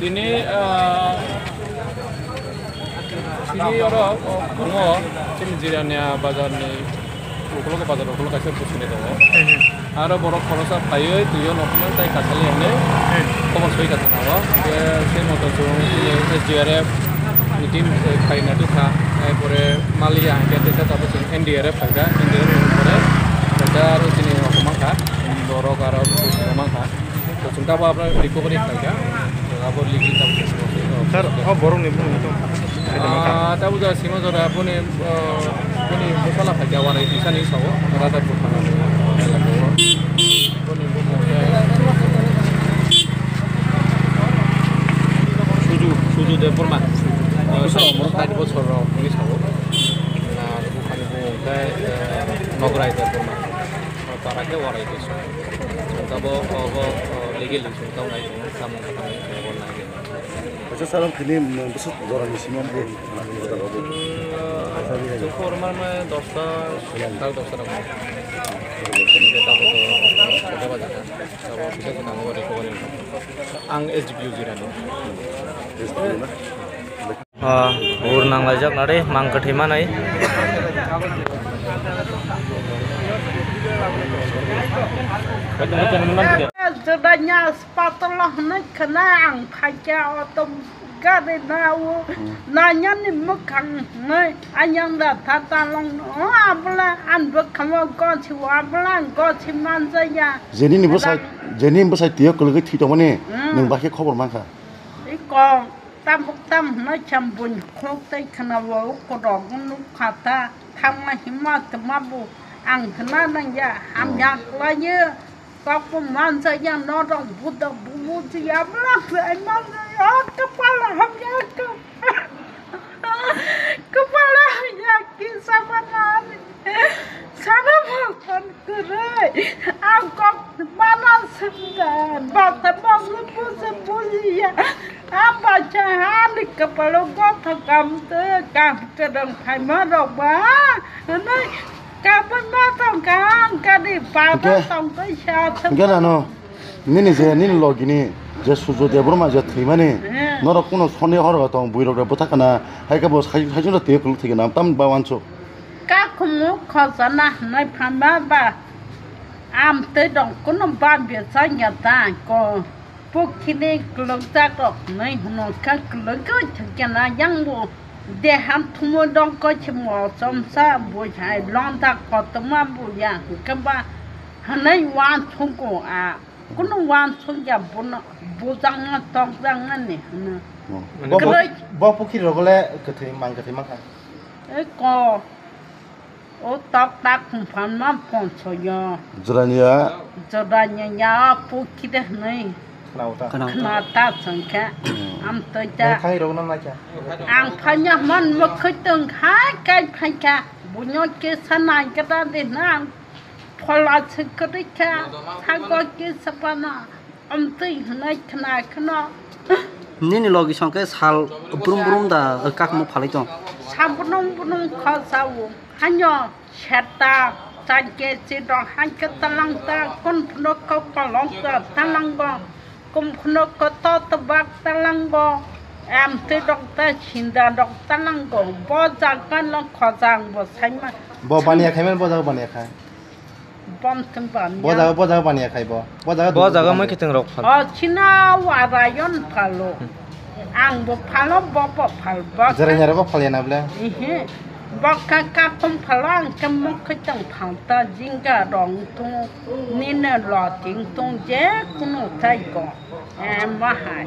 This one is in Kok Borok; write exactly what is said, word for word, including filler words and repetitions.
Tini, ah, tini oro tongo, chini Jirania bazar ni ukulok, bazar ukulok kaisa bwswini tongo. Aro borok khorosa phaiwi twiwi nokno tai kasali hwnwi khobor soi kha thangao. Hwnkhe se moto chwng chini S D R F ni team, eh, phaina tongkha. Taipore maliya hwnkhe teisa tabuk chwng N D R F phaikha, N D R F ni pore kaisa aro chini rok mankha, borok aro bwswini mankha. Chwng tabuk abo recovery khaikha, abo ligi tabuk. Sir, o borokni bumung to? Ah, tabuk da sima jora boni, ah, boni bwsala phaikha, warai tisani sao, Rajarpur thana. Boni bumung khe Suju, Suju Debbarma. Ah, sait bosor rok ni sao. Na, buphani bumung khe, ah, Nograi Debbarma. Para khe warai tisao. Chwng tabuk, obo, oh, ligi ligi chwng tabuk nai tongo, samung khatamani chwng abo nai. Acha, sir, ang tini, mm, bwswk jorani simi ang bo, ang bo, ang bo. Chwng khorokma dosta, sal dosta rok. Ang S D P O jirani. Ah, ur nanglaijak nari, mang kwthwi manwi. Jodanya hospital hwnwi khna ang phaikha, auto gari na o nanyani mwkhang hwnwi ayang da tha talong no, o abla ang bwkhamo gosi, o abla ang gosi manjaya. Jenini bwsai, jenini bwsai twiyo kwlwgwi thwi tongmani, nwng bahai khe khobor mankha. Iko. Tabuk tam hwnwi khe buini khuluk tei khwnao, ukurok nukha ta, thangma himma twma bo ang khna nangya, hamya khlaio, kokbo manjaya, norok buda bubuji, abla khlai manjaya, o kwpal hamya khe, kwpal hamya kisa manani. Sana bhagwan kwrwi, ang kok mana senda, bata bangwi buji bujiya, ang bacha hani kwpalo gothok kamtwi, kah kwrwng phaima rok ba, hwnwi kabui ma tongkha, ang kani bata Hwnkhe, tongtwi sa hwnkhe nano, nini je, nini logini je Sujo Debbarma je thwimani, Hmm. norok kuno sonde horo tong, buirok rok bwtha kana, hai khe bo sai-, saisungno twiwi kwlwk thwigana, tamni ba uansuk. Kakhungo khojana hwnwi phanba ba, amtwi rok kuno ba bechak ya ta ko, pukhiri kwlwkjak rok hwnwi hwno kha kwlwgwi thwkhe na yang bo deha thumui rok ko se mo chomsa bo hai londa kotorma bo ya hwnkhe ba hwnwi uansukgo a. Kuno uansuk ya bono bujakma tokjakmani hwnwi. Hmm. Bo, bo, Kwrwi. Bo pukhiri rogo le kwthwi mang kwthwi mankha. Eko, o tok tak phungphan ma phonso yo. Jorani ya. Jorani ya pukhiri hwnwi. Khna uta. Khna uta. Khna ta chwng khe. Hmm. Amtwi ta. Khai rogo na naikha. Ang phanya man mwkhwi tong khai kai phaikha. Bunyo kisa nai kata de na. Phola se kwrwi kha, sago kisa phano amtwi hwnwi khna kheno. Nini logi song khe sal brum brum da kakmo phalai tong? Sal brum brum kha sao. Hanyo seta, changke chidong, hankhe talang ta, kun phano kok kolong ta, talango. Kum khno koto tobak talango, em twi rok ta sinda rok talango, bo jaga no khojang bo saima. Bo baniya khai man, bo jaga baniya khai. Bom tun baniya. Bo jaga, bo jaga baniya khai bo. Bo jaga Bo dubu jaga baniya. Moi khiteng rok phal. O china warayon phalo. Ang bo phalo, bo bo phal, bo. Jereng yara bo phal ya na ble? Ihe. Bo ka ka kum phalo, ang ke mok khiteng phal ta jinga rong tung, nina lo ting tung je kunu tai ko. Eh, ma hai.